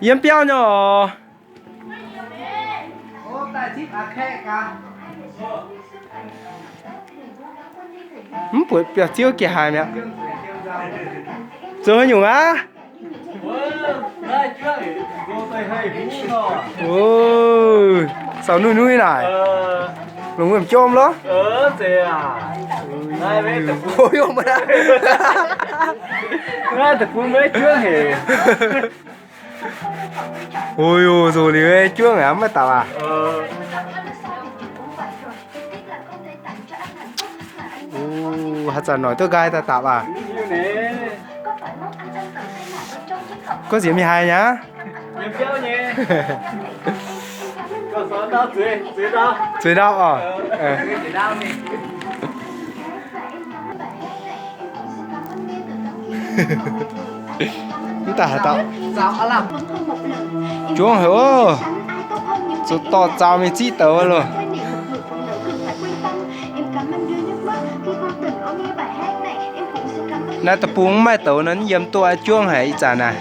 Yiem biauv nyei oc. Mv buatc biauv-ziouv geh haaix mi'aqv. Zoux haaix nyungc aqv? Sau nuiv nuiv naaic. Longc wuom jorm lorqc. Oi, zoux liuz juangv aqv, maiv dapc aqv. Haaix zanc noic duqv nqaai daaih dapc aqv. Gorngv nziex mingh haaix nyei? Zueiz ndau oc. Mv daaih haaix dauh? Juangv haic oc. Zuqc dorh zaux mingh ziqv douz loh. Naaiv deic-bung mv maaih douz nor, yiem duqv juangv haic ih zanc naaic.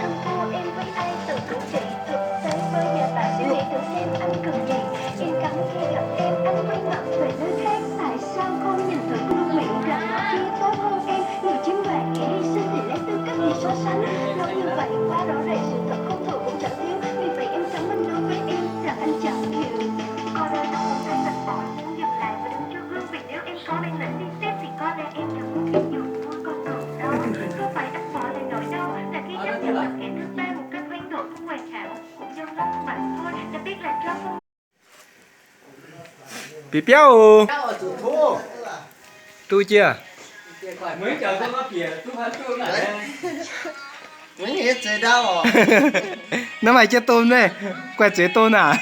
Bieqc biauv oc. Duqv jienv. Naaiv maaih jienv domh naaiv, guaih zueiz domh naaic.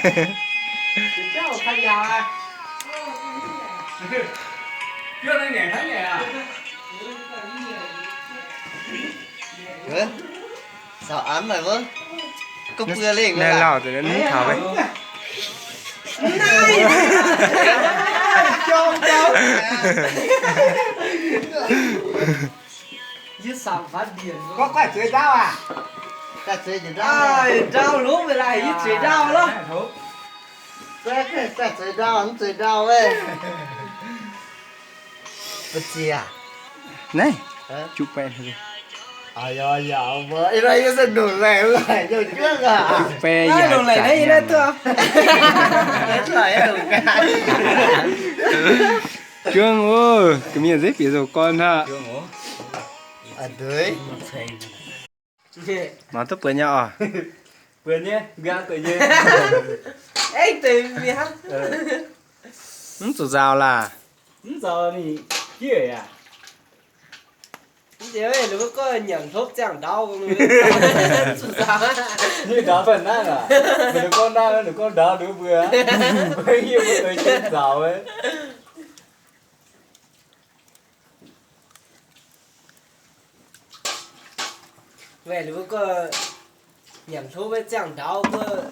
Sauc an naaic wuov. Gorngv buo lengh naaiv lauh deix mv taux. Gorngv guaih zueiz ndaauv aqv. Guaih zueiz ndaauv, ndau lov mv laaih, yie zueiz ndaauv lov. Guaih zueiz ndaauv, mv zueiz ndaauv wuov. Mbuo ziex aqv? Naaiv, juqv baeqv. Juqv baeqv yaac juangv oc, ga'mienh nzengc bieqc zoux gorn hnangv. Mangc duqv buonc nyei oc. Mv zuqc nzaaux laah. Ninh gorngv naaiv, ninh gorngv ndaauv ninh mbuo, mbuo hiuv mbuo zueiz jienv nzaaux. Weic ninh mbuo gorngv nyanc hlo maiv ziangh ndaauv, gorngv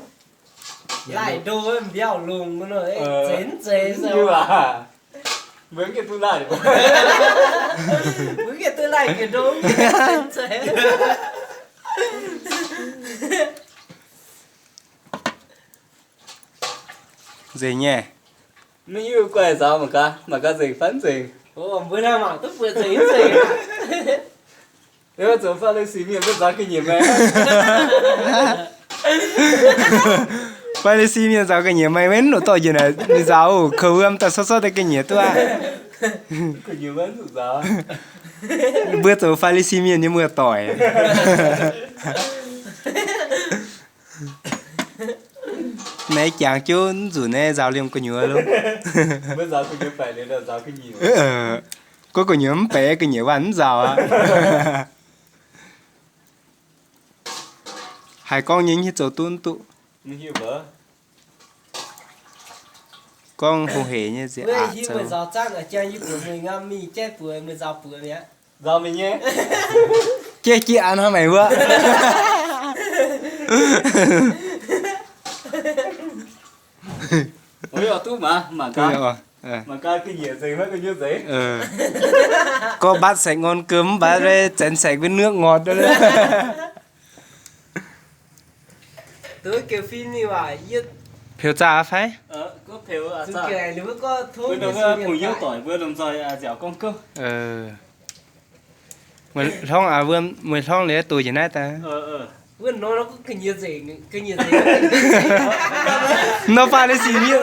laaih ndo mbiauh lungh nor, zeiz mv zeiz. Mbuo mv gaengh duqv laaih, mbuo mv gaengh duqv laaih ga'ndongx, zeiz mv zeiz. Nzengc nyei. Mv hiuv guaih nzaaux mangc gaax, mangc gaax nzengc fai mv nzengc. Mbuo naaiv mangc duqv buoz nzengc mv nzengc. Zoux Faa^li^si mienh mbuo nzaaux ga'nyiec maengx. Faa^li^si mienh nzaaux ga'nyiec maengx, maiv nongc dorh njiec naaic nzaaux, kouv wuom daaih sortv sortv daaih ga'nyiec duqv aqv. Mbuo zoux Faa^li^si mienh nyei muoz-doic. Naaiv jangx jienv mv nzunc naaiv nzaaux liemh gu'nyuoz lo. Gorngv gu'nyuoz mv benx gu'nyuoz waac mv nzaaux aqv. Haiz gorngv nyei hiuv zoux duqv mv duqv. Gorngv hungh hec nyei nziex aqc zoux. Jaiv jiex aqc hnangv maengc wuov. Gorngv mbatv saeng ngorn gem mv baac zanx saeng mbuo nuoqv ngorc. Peux zaah fai? Meih hlorngv aqv, meih hlorngv liuz duqv njiec naaiv daaih. Nor Faa^li^si nyei.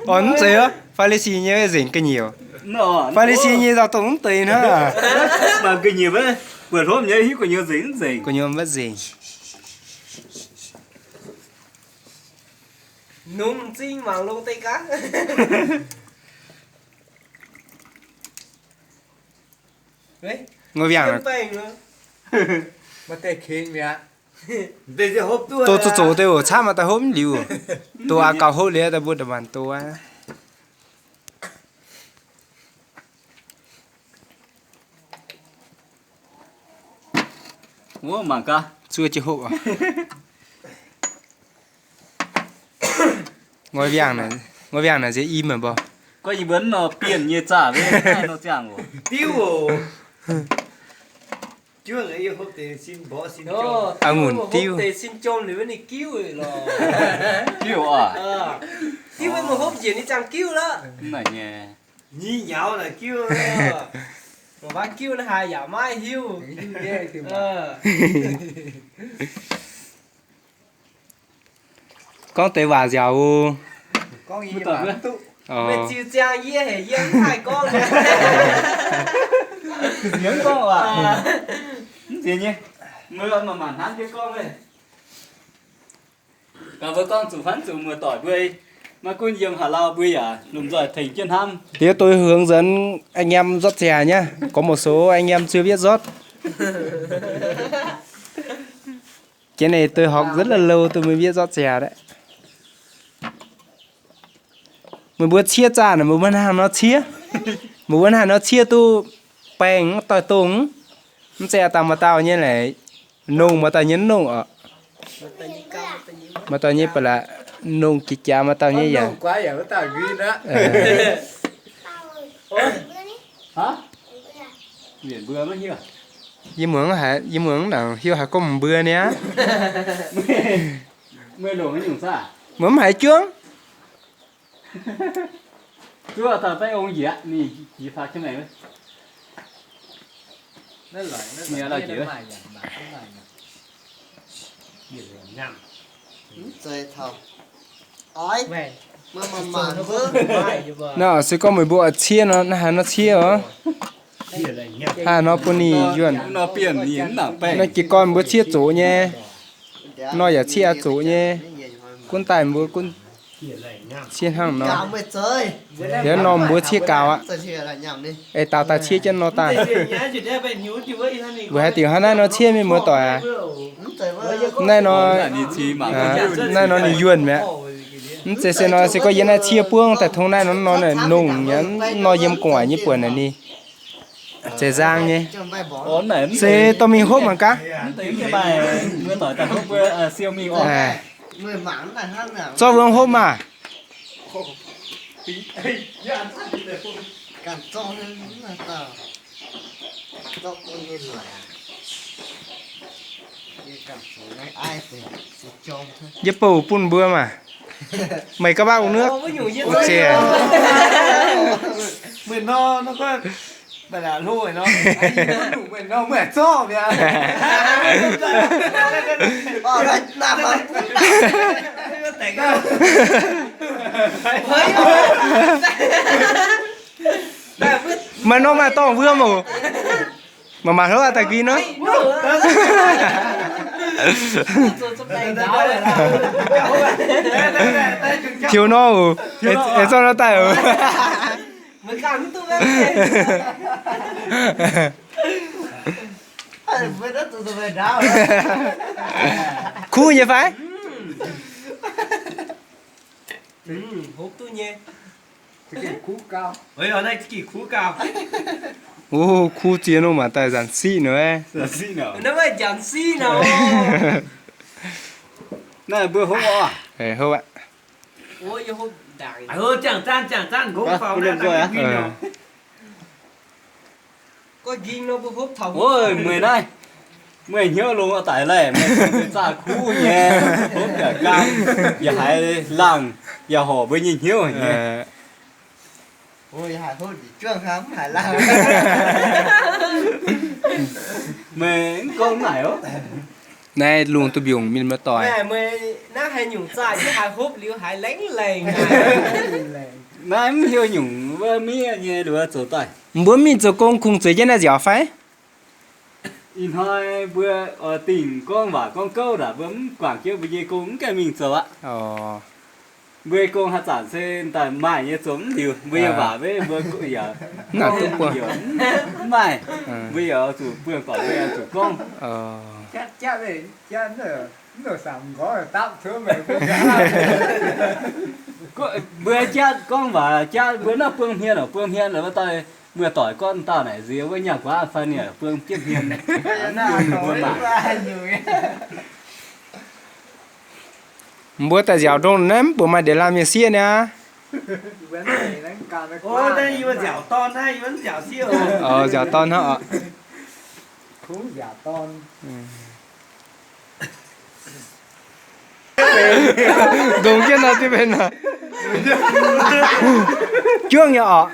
Orqc, mv zeiz, Faa^li^si nyei nzengc gu'nyuoz. Faa^li^si nyei nzauh dongh mv deix hnangv. Gu'nyuoz mv nzengc. Ngoi wiangh, doz zoux zoux deix oc, camv maaih daaih hopv mv liuz. Doz aqv gauh hopv liuz daaih mbuo nda'maanc doz aqv. Zuov jienv hopv oc. Ngoi wiangh naaic, ngoi wiangh naaic nziex im mv baac. A'ngunc diuv. Gorngv deix waac nziaauc oc. Gaax mbuo gorngv zuqc fai mv zuqc, muoz-doic mbuo maiv gunv yiem haaix lauh mbuo yaac lomh nzoih tengx jienv hnamv. Liuz doix hướng dẫn anh em rót giò nhé. Có một số anh em chưa biết rót. Cái này tôi học rất là lâu tôi mới biết rót giò đấy. Meih mbuo ciev zaah naaic, meih mbuo hnangv nor ciev. Meih mbuo hnangv nor ciev duqv baengh doix-dongh. Mv zeiz a'dangh maaih dauh nyei laic, nongh maaih dauh nyei mv nongh oc. Maaih dauh nyei ba'laqc nongh jiex jaax, maaih dauh nyei yaac. Yie muangx haiz, yie muangx naaic hiuv haiz gorngv mbuo niaa. Meih mv haiz juangv. Naaiv se gorngv meih mbuo oix ciev nor, naaiv haaix nor ciev oc. Haaix nor bun ninh yuonh. Naaiv jiez gorn mbuo ciev zoqc nyei. Nor yaac ciev aqv zoqc nyei. Gunv daaih mbuo gunv ciev hnangv nor. Liuz nor mbuo ciev gaux aqv. Eix dauh daaih ciev jienv nor daaih. Weic haaix diuc hnangv naaiv nor ciev mienh muoz-doic aac? Naaiv nor, naaiv nor ninh yuonh mi'aqv. Mv zeiz se nor se gorngv yie naaiv ciev buangv daaih tong naaiv nor, nor nongh nyei, nor yiem gu'nguaaic nyei buonc naaic ninh zeiz nzang nyei. Se dorh mingh hopv mangc gaax. Zorqv wuov hopv maah. Yie bouh bun mbuo maah. Meih ga'baqv ong nuov. Maaih norm maaih dorngh wuom oc. Maaih maaih hlopv daaih gui nor. Tiux nor oc. Eix zorqv nor daaih oc. Kuv nyei fai? Hopv duqv nyei. Wuov, kuv ziex nor mangc daaih nzanc siqv nor. Naaiv mbuo hopv oc. Hopv aqv. Ov, meih naaiv, meih hnyouv longx daic laih, meih zaah kuv nyei, hopv yaac gaam, yaac haiz laangh, yaac horc mbuo nyei hnyouv nyei. Meih mv gorngv naaic oc. Naaiv lungh duqv mbiungc mienh muoz-doic. Naaiv mv hiuv nyungc wuov miev nyei nduov zoux daaih. Mbuo mingh zoux gong kungx zueiz jienv naaiv nziaauc fai? Ih hnoi mbuo oix dingh gorngv waac gorngv gouv ndaangc, mbuo mv guangc jienv mbuo nyei gong mv gaengh mingh zoux aqv. Mbuo nyei gong haaix zanc se daaih maaih nyei zoux mv liuz, mbuo nyei waac mbuo yaac mv maaih, mbuo yaac zuqc buangh doic, mbuo yaac zuqc gorngv. Mbuo jatv gorngv waac jatv mbuo naaiv buang hmien oc, buang hmien la'buo daaih, muoz-doic gorngv dauh naaic nziex wuov nyaah guaav fai ninh buang jienv hmien. Mbuo daaih nziaauc ndongh naaiv mv buatc maaih ndeic lamh nyei sieqv niaa. Nziaauc dorn hnangv oc. Ndongc jienv nor, juov nyei oc.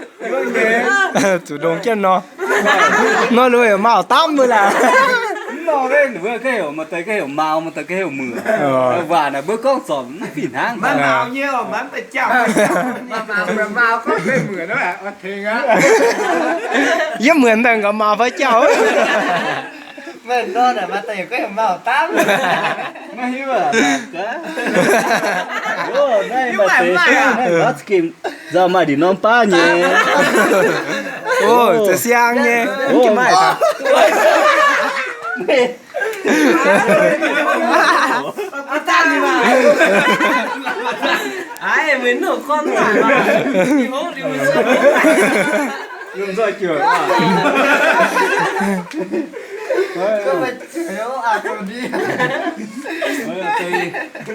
Zuqc ndongc jienv nor. Nor lui maaih dapv mbuo laac. Mv nor, mbuo ganh heuc, maaih deix ganh heuc Maux, maaih deix ganh heuc Muoc. Waac naaic mbuo gorngv zorc mv fih hnangv. Yie muonc daaih nqa'maauh fai jauh. Nzauh maaih ndin norm baav nyei. Za'siang nyei.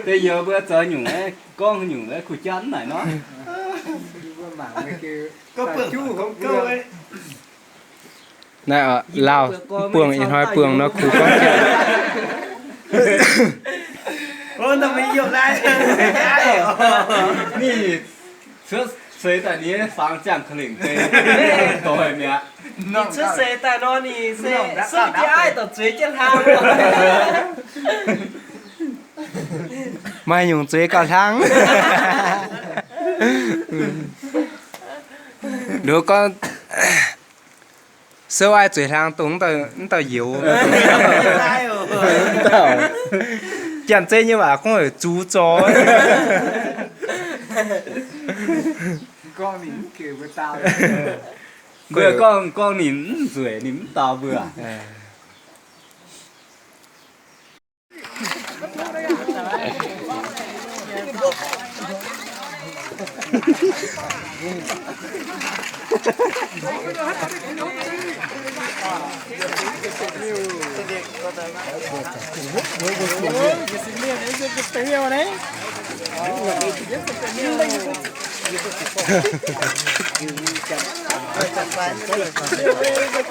Deix youz mbuo zoux nyungc, gorngv nyungc kuh jatv naaic nor. Naaiv Laauh buangh ih hnoi buangh nor kuh gorngv jatv. Ninh cuotv seix daaih ninh fangx ziangh ka'lengc deix doix mi'aqv. Ninh cuotv seix daaih nor ninh se sueih jienv aiv dorh zueiz jienv hlang. Maaih nyungc zueiz gauh hlang. Nduov gorngv souv aiv zueiz hlang dongh mv dauh youz. Janx-zei nyei waac gorngv heuc zux zorx. Mbuo gorngv, gorngv ninh mv nzueic, ninh mv daux mbuo.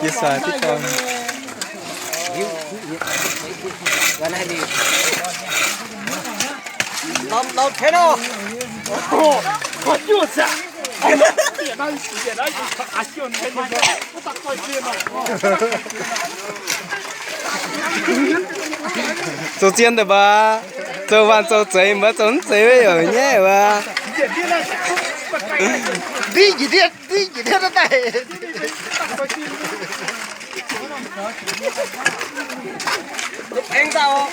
Yie sai ti gorn. Zoux zien deix mbuo, zoux waanc zoux zeix mbuo zoux mv zeiz wuov yaac nyaiv wuov. Div njiec dietv, div njiec dietv daaih. Aengx dauh.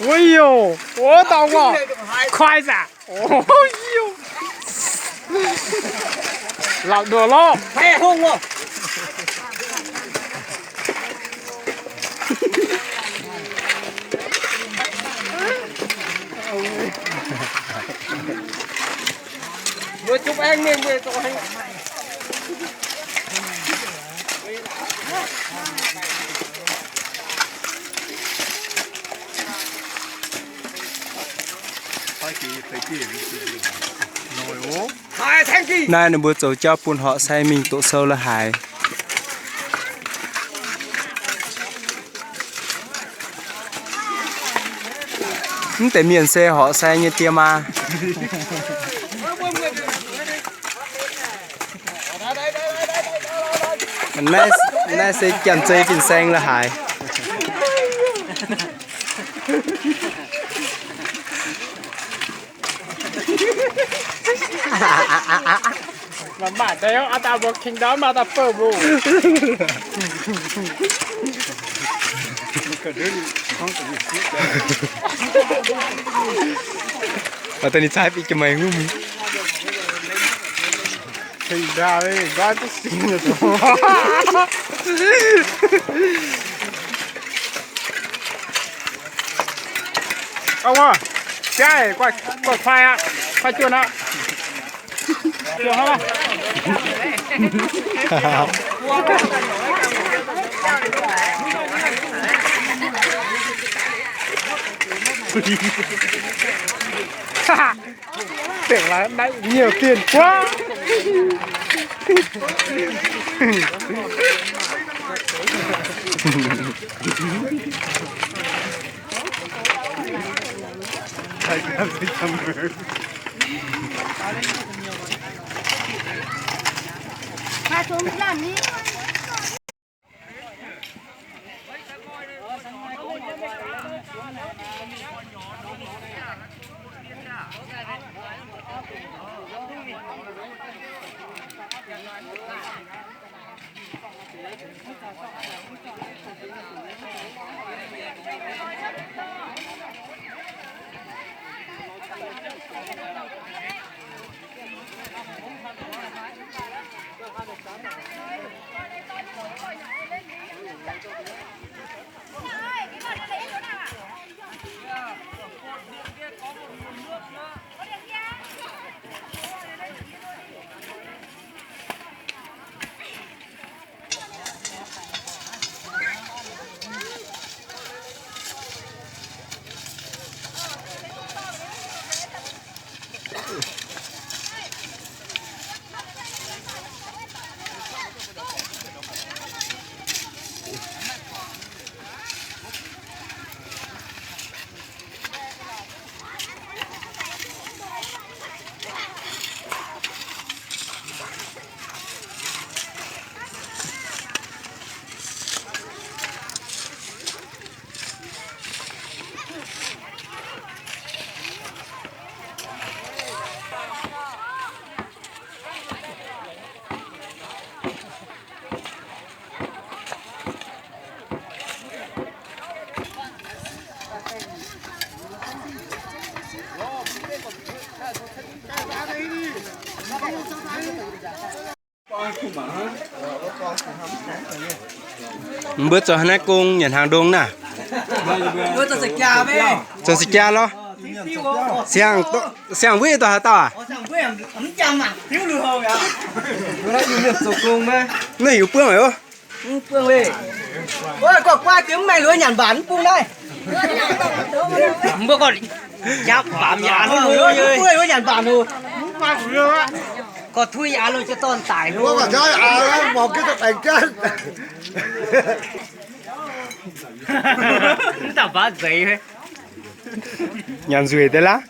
Ui yo, wo dau wo, kuai zaqc. Lapc nduoh lorqc. Naaiv ninh mbuo zoux jauv bun horqc sai mingh doqc sou la'haaix. Mv deix mienh se horqc sai nyei die maa. Naaiv, naaiv se janx-zei fin-saeng la'haaix. Mangc maaih deix aqv, daaih mbuo king ndau maaih daaih fouv mbuo. Maaih deix ninh cai bieqc jiex meih ngumv. King ndau, nqoi duqv sin. Ov, wuov, jaaix, guai, guai kuaai aqv, kuaai juonh aqv. Tưởng là nãy nhiều tiền quá. Mbuo zoux haaix naaiv gong nyanc hnaangx ndongh naaiv? Zoux sa'jaa lorh. Siang, siang wuiv dorh haaix dauh aac? Naaiv heuc buangv aqv. Mbuo gorngv jaav baamz yaac gorngv tui aqv loh, jiez dorn daic loh. Mv daaih baav nzeix. Nyanc nzueic deix laav.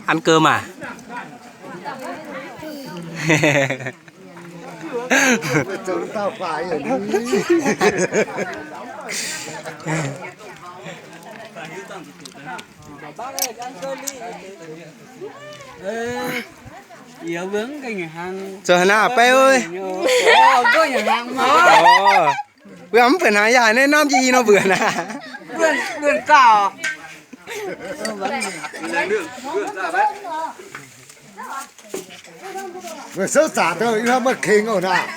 Ăn cơm à? Zoux haaix nor Baeqv aac? Mbuo mv buatc hnaangx yaac naaiv norm jiex i nor mbuoqc naaic. Meih souv zaqc douh yie hnamv meih kengx oc naaic.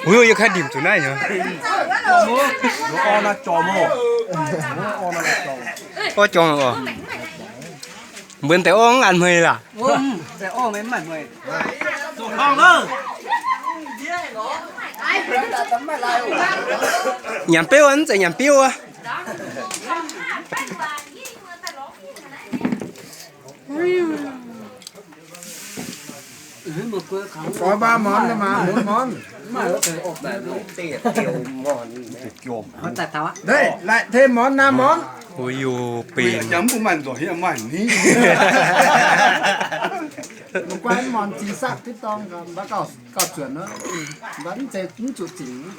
Wuov yie kaaih ndimc zuqc naaiv nyei. Orv jorngh oc. Mbuo deix orv mv a'hneiv laac. Nyanc biouv mv zeiz nyanc biouv wuov. Oix mbaa morn maah, morn morn. Laaic tei morn naaiv morn. Ui, yo, benx. Guai morn zingh saqv duqv dorng, mbaa gauh zuonc wuov, mbaa mv zeiz mv zuqc zingh.